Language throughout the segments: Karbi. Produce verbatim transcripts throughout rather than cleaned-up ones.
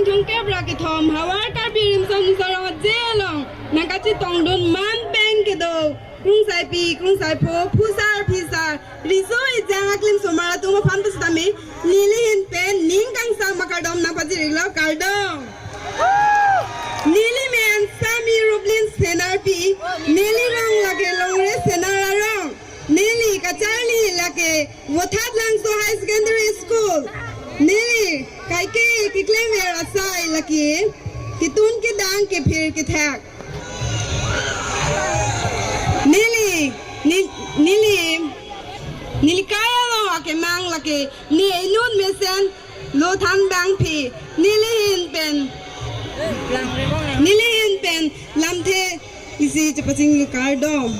Thomkep ra kethom Havar Karbi Riso Nimso Rong Aje along nangkachetongdun man peng kedo krungsaipi, krungsaipho, phusar, phisar, riso ejang aklim osomar atum aphan pusitame nelihin pen ning kangsam akardom nangpajir-iklo, kardom. Neli men Sami Ruplin Senarpi, neli rong lake Longre Senar arong. Neli kacharli lake Vothatlangso High Secondary School. Neli kaike keklemver asai lake ketun kedang kephir kethak. Neli, ni-, neli, neli kai along akemang lake ne inut mesen lo than bangphi, nelihin pen, nelihin pen lamthe isi chepaching, kardom.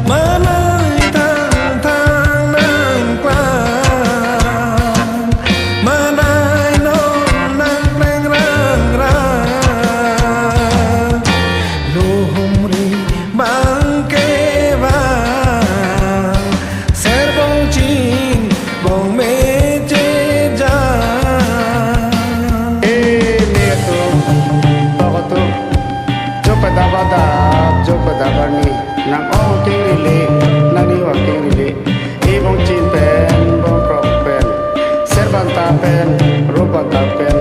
Manai thangthang nangklang, manai non nangpleng rangrang. Lo humri bang kevang, ser bongchin bongmeche ja. E me atum, tok atum, jo padap adap, jo padap arni, nang-ong kengri le, nangnihuak kengri le. E bongchin pen, bongkrok pen, ser banta pen, rup banta pen,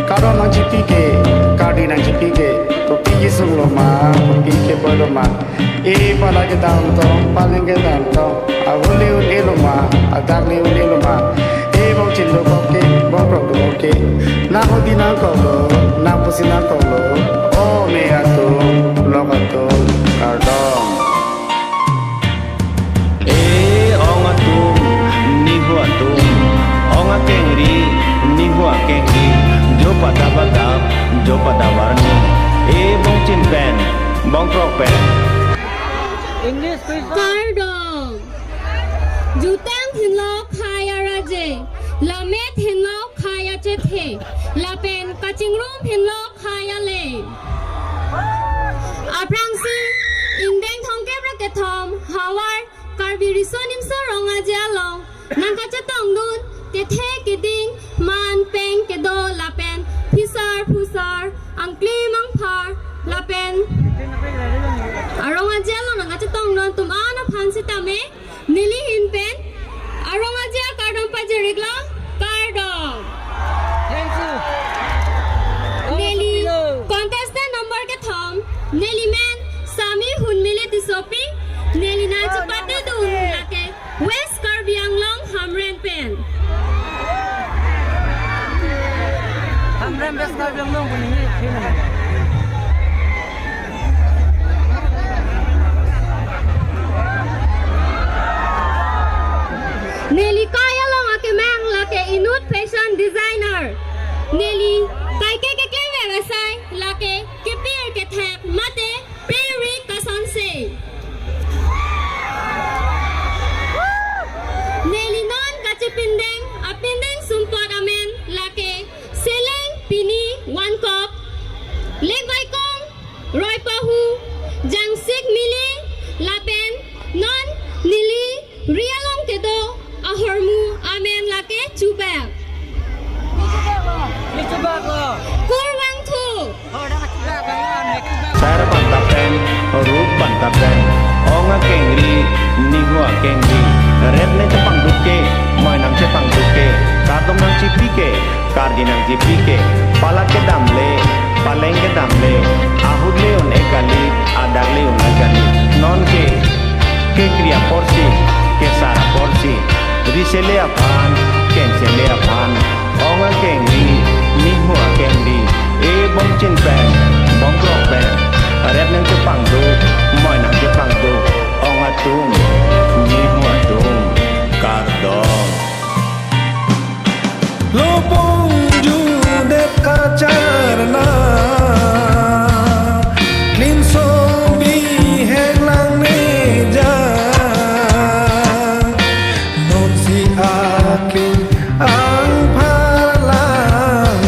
kardom nangchepi ke, kardi nangchepi ke, kopi kesung lo ma, kopi keboi lo ma. E pala kedamtong, paleng kedamtong, ahut le un-e lo ma, adak le un-e lo ma. E bongchin dokok ke, bongkrok dokok ke, nang hodi nangkoklo, nang pusi nangkoklo. O me atum, lok atum, kardom. E ong atum, nihu atum, ong akengri, nihu akengri, jo padap adap, jo padap arni, e bongchin pen, bongkrok pen. English quiz. Kardom. Jutang henlo khei araje, lamet henlo khei achethe, lapen kachingrum henlo khei ale. Aphrangsi ingdeng thomkep ra kethom Havar Karbi Riso Nimso Rong Aje along nangkachetongdun kethe keding, man peng kedo lapen phisar phusar, angklim angphar lapen arong aje along nangkachetongdun atum an aphan sitame nelihin pen arong aje akardom pajir-iklo, kardom. Thank you. Neli contestant number kethom, neli men Sami Hunmile Tissopi, neli nangchepatedun lake West Karbi Anglong Hamren pen. Hamren West Karbi Anglong pen ini. Neli kai along akemang lake inut fashion designer. Neli kaike keklemver asai lake kepir kethak mate peri kasonse. Neli non kachepindeng apindeng sumpot amen lake seleng pini vangkok, lekvaikong, roipahu, jangsik mili, lapen non neli ri along kedo ahormu amen lake chubak. Chubak lo. Kurvangthu. Ser banta pen, rup banta pen, ong akengri, nihu akengri, rep nangchepangduk ke, moi nangchepangduk ke, kardom nangchepi ke, kardi nangchepi ke, pala kedam le, paleng kedam le, ahut le un-e kali, adak le un-e kali, non ke, kekri aporsi, kesar aporsi, ri sele aphan, keng sele aphan, ong akengri, nihu akengri, e bongchin pen, bongkrok pen, rep nangchepangduk, moi nangchepangduk, ong atum, nihu atum, kardom. Lo pongjudet acharna, ninsong bihek lang ne jang, nonsi akli angphalang,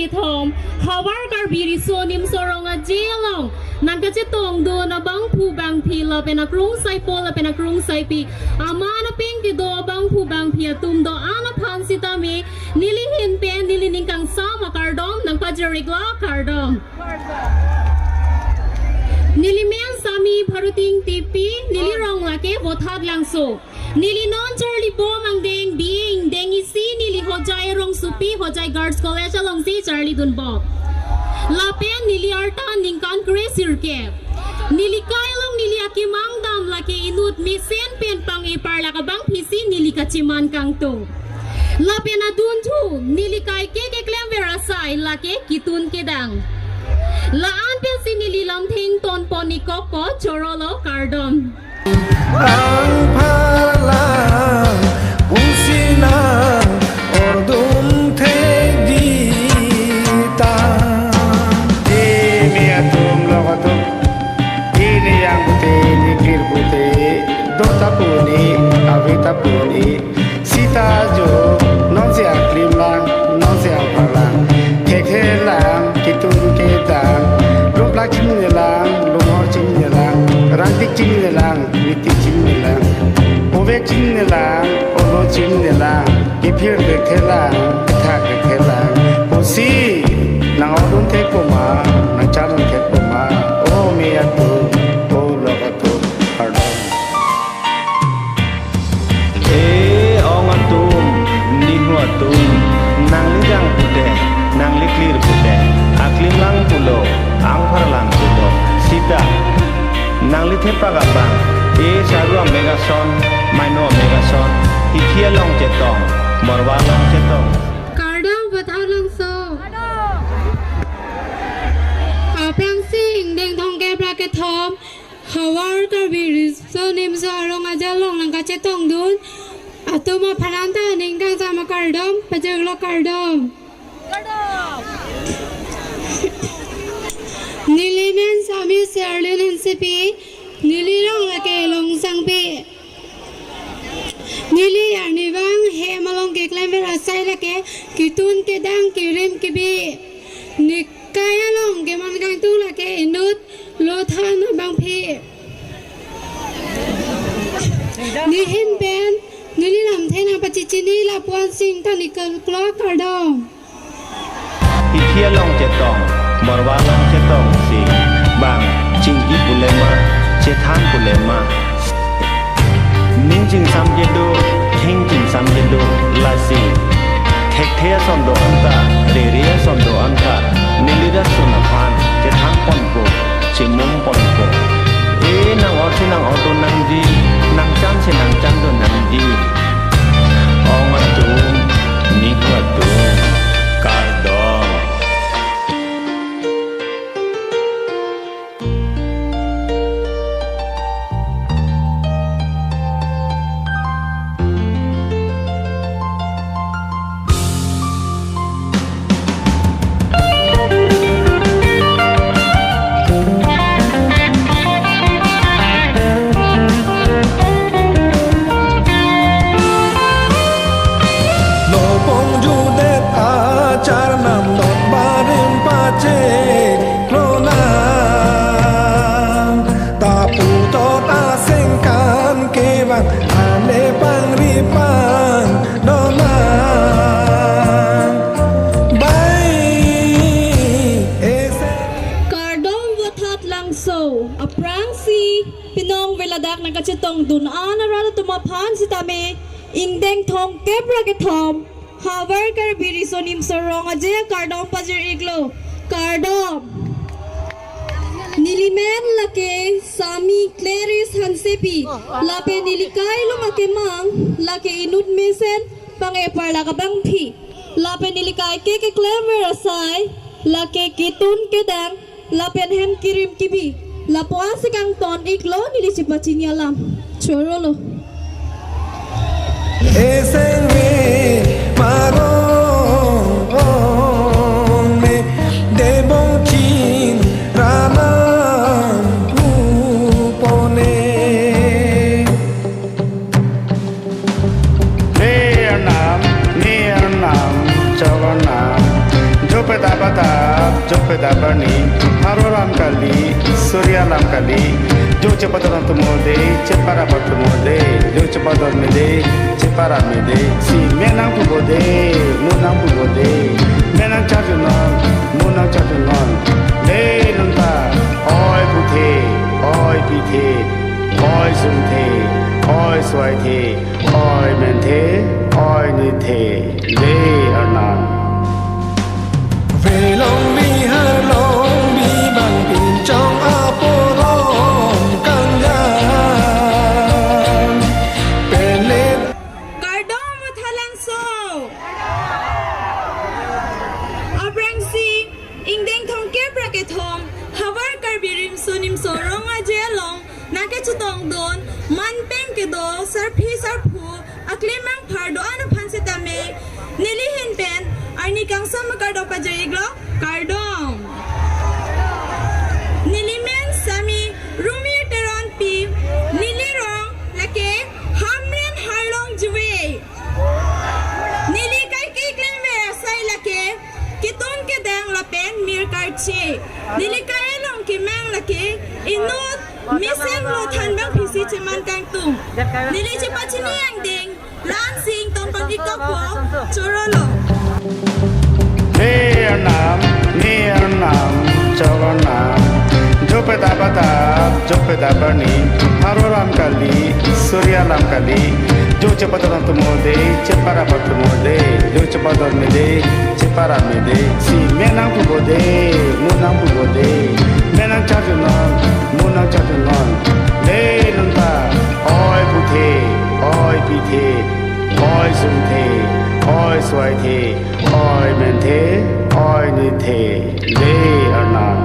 Kethom, Havar Karbi Riso Nimso Rong Aje along nangkachetongdun abangphu bangphi lapen akrungsaipo lapen akrungsaipi, aman apeng kedo abangphu bangphi atum do-an aphan sitame neli ahin pen neli ning kangsam akardom nangpajir-iklo, kardom. Neli men Sami Bharati Ingtipi, neli rong lake Vothatlangso. Neli non charlibom angdeng B A ingdeng isi, neli Hojai rongsopi, Hojai Girls College alongsi charlidunbom. Lapen neli arta ningkan kre-sirkep. Neli kai along neli akemang dam lake inut mesen pen pang-e parlak abangphi si neli kacheman kangtung. Lapen adunthu neli kaike keklemver asai lake ketun kedang. La-an pensi neli lamthe ingtonpon ikokpo, chorolo, kardom. Angpharlang pusi nang ordun thekdi ta. Imi atum, lok atum, ini yang pute, ini pir pute, do ta pu ni, ave ta pu ni. Sita jo, nonsi aklimlang, nonsi angpharlang, thekthelang, ketun kedang, lumplak chininelang, lumhor chininelang, rangtik chininelang, mitik chininelang, ovek chininelang, olo chininelang, kephir thekthelang, kethak thekthelang, pusi nang ordun thekpo ma, nang chalun thekpo ma, o me atum, o lok atum, kardom. E ong atum, nihu atum, nangli jang pute, nangli klir pute, aklimlang pulo, angpharlang pulo, sita nangli thepak abang, e saru amek ason, maino amek ason, hithi along chetong, morwa along chetong. Kardom Vothatlangso. Aphrangsi ingdeng thomkep ra kethom, Havar Karbi Riso Nimso Rong Aje along nangkachetongdun atum aphan anta ning kangsam akardom pajir-iklo, kardom. Neli men Sami Serlin Hansepi, neli rong lake Longsangpi. Neli arnivang hem along keklemver asai lake ketun kedang, kerim kebi. Neli kai along keman kangtung lake inut lothan abangphi. Neli ahin pen neli lamthe nangpachechini lapu-an si ningkan ikoklo, kardom. Hithi along chetong, morwa along chetong si, bang chingki pule ma, chethan pule ma. Ning chingsam kedo, thing chingsam kedo, lasi thekthe ason do-an ta, rere ason do-an ta, neli rat ason aphan chethanponpo, chemumponpo. E nang-orsi nang-ordun nangji, nangchansi nangchandun nangji. Ong atum, nihu atum, kardom. Lopong judet achar namdot barim pacheklo nang, ta putot asengkan kevang, ane pangri pangdo nang. Bai ese. Kardom Vothatlangso, aphrangsi pinong veladak nangkachetongdun an arat atum aphan sitame ingdeng thomkep ra kethom, Havar Karbi Riso Nimso Rong Aje akardom pajir-iklo, kardom. Neli men lake Sami Clarice Hansepi, lapen neli kai along akemang lake inut mesen pang-e parlak abangphi, lapen neli kaike keklemver asai lake ketun kedang, lapen hem kerim kebi, lapu-an si kangton-iklo neli chepachini alam. Chorolo. Eseng me marong me debong chin raman pupone. He Arnam, he Arnam, Chau Arnam, jopeta Dabarni, pharo lam kali, Surya lam kali, jo chepadon atum ode, cheparap atum ode, jo chepadon mede, cheparap mede, si menang pu ode, munang pu ode, menang charjunon, munang charjunon, le nonta, oi puthe, oi pithe, oi sungthe, oi suaithe, oi menthe, oi nithe, le arnam. Velong Bihar long bibang pinchong aporom kangjang. Pele Kardom Thalangso. Aphrangsi ingdeng thomkep ra kethom, havar Karbi Rimso Nimso Rong Aje along nangkachetongdun, manpeng kedo, sarpi sarpo, aklemang phar do-an aphan sitame, nelihin pen arni kangsam akardom pajir-iklo, kardom. Nelimen Sami Rumir Teronpi, nelirong lake Hamren Harlong Juve. Neli kaike klemver asai lake ketun kedang lapen mir karche. Neli kai along kemang lake inut mesen lo thanbang phisi cheman kangtung. Neli chepachini angdeng, la-an si ingtong pangikokpo, chorolo. Ne arnam, ne arnam, chok arnam. Jo pedap adap, jo pedap arni, pharo lam kali, Surya lam kali, jo chepadon atum ode, cheparap atum ode, jo chepadon mede, cheparap mede, si menang pu ode, munang pu ode, menang charjunon, munang charjunon, le nonta, oi puthe, oi pithe, oi sungthe, oi suaithe, oi menthe, oi nithe, le arnam.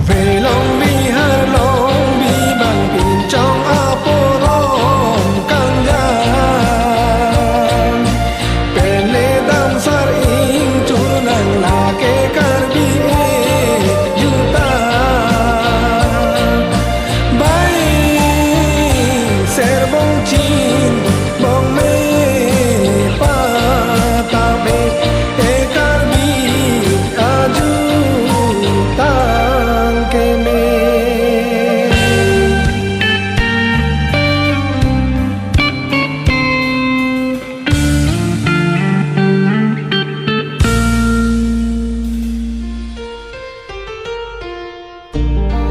Velong Bihar long bibang pinchong aporom kangjang. Pele damsar ingchur nang lake Karbi e juta. Bai serbong chin bong me patame e Karbi ajutang keme.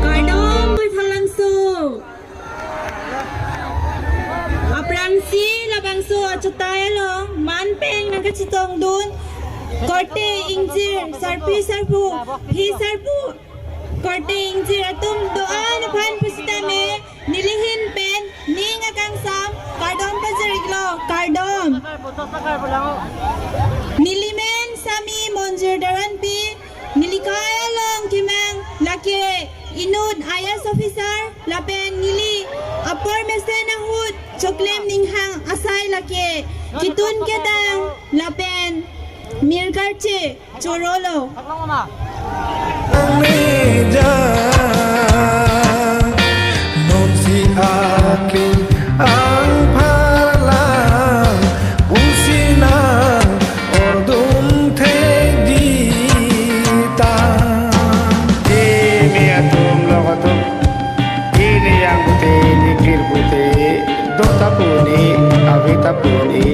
Kardom Thalangso. Aphrangsi labangso achatai along manpeng nangkachetongdun korte ingjir, sarpi sarpo, phi sarpo, korte ingjir atum do-an aphan pusitame nelihin pen ning akangsam kardom pajir-iklo, kardom. Nelimen Sami Monjir Daranpi, neli kai along kemang lake inut I A S officer lapen neli apor mesen ahut choklem ninghang asai lake ketun kedang lapen mir karche, chorolo. Ang meja, non si aking ang parlang, usinang ordum thekji ta. Imi atum lok atum, ini yang pute, ini kir pute, do ta pu ni, ave ta pu ni.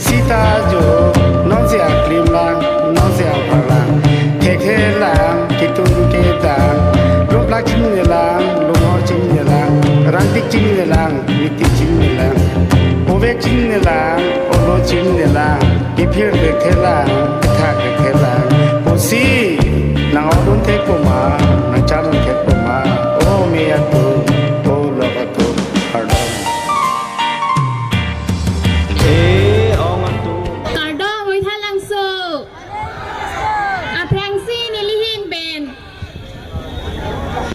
Sita jo, non si aklim lang, non si apar lang, thekthe lang, ketun kedang, lumplak chinine lang, lumhor chinine lang, rangtik chinine lang, mitik chinine lang, ovek chinine lang, olo chinine lang, piphir thekthe lang, pithak thekthe lang, pusi nang ordun thekpo ma, nang charlun thekpo ma, o me atum, o lok atum, kardom. E ong atum. Kardom Thalangso. Aphrangsi nelihin pen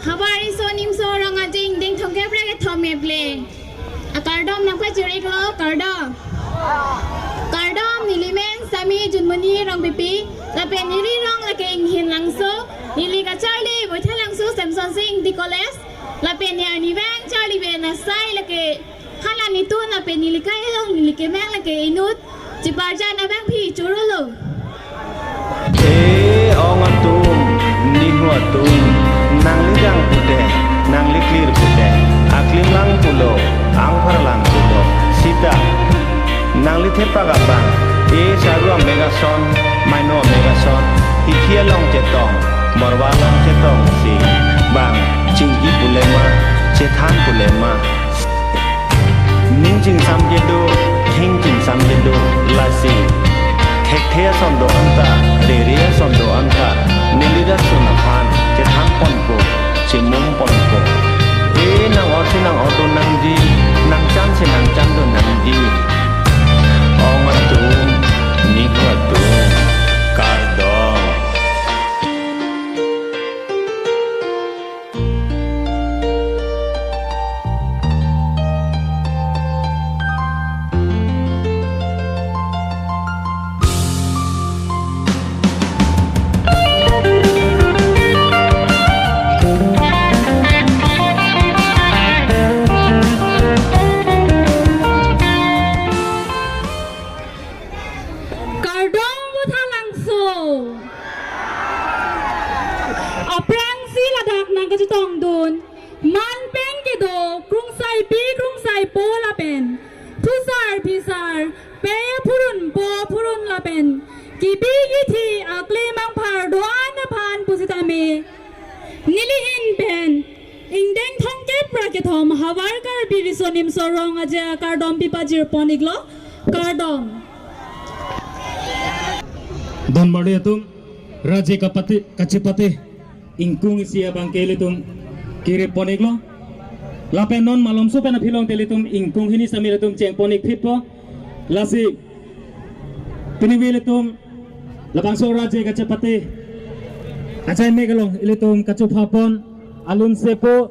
havar Rimso Nimso Rong Aje ingdeng thomkep ra kethom eple akardom nangpajir-iklo, kardom. Kardom, nelimen Sami Junmoni Rongpipi, lapen neli rong lake Inghin Langso, neli kacharli Boithalangso Semsonsing Ingti College, lapen ne arnivang charli pen asai lake hala nitun lapen neli kai along neli kemang lake inut cheparjan abangpi, chorolo. E ong atum, Atum, nangli dang pute, nangli klir pute, aklimlang pulo, angpharlang pulo, sita nangli thepak abang, e saru amek ason, maino amek ason, hithi along chetong, morwa along chetongsi, bang chingki pule ma, chethan pule ma. Ning chingsam kedo, thing chingsam kedo, lasi thekthe ason do-an ta, rere ason do-an ta, neli rat ason aphan chethan ponpo, chimum ponpo. E nang-or si nang-or do nangji, nangchan si nangchan do nangji. Ong atum, nihu atum, kardom. Kardom Vothatlangso. Aphrangsi ladak nangkachetongdun, man pen kedo krungsaipi krungsaipo lapen thusar phisar, pe phurunpo phurun lapen kebi kethe aklim angphar do-an aphan pusitame, neli ahin pen ingdeng thomkep ra kethom Havar Karbi Riso Nimso Rong Aje akardom pipajir pon-iklo. Kardom. Donmarli atum, rat aje kapate, kachepate ingkung isi abang ke ilitum kiri pon-iklo. Lapen non malomso pen aphi along te ilitum ingkung hini sami ilitum cheng pon-ik phitpo. Lasi pini ilitum labangso rat aje kachepate achaimek along ilitum kachopha pon alun sepo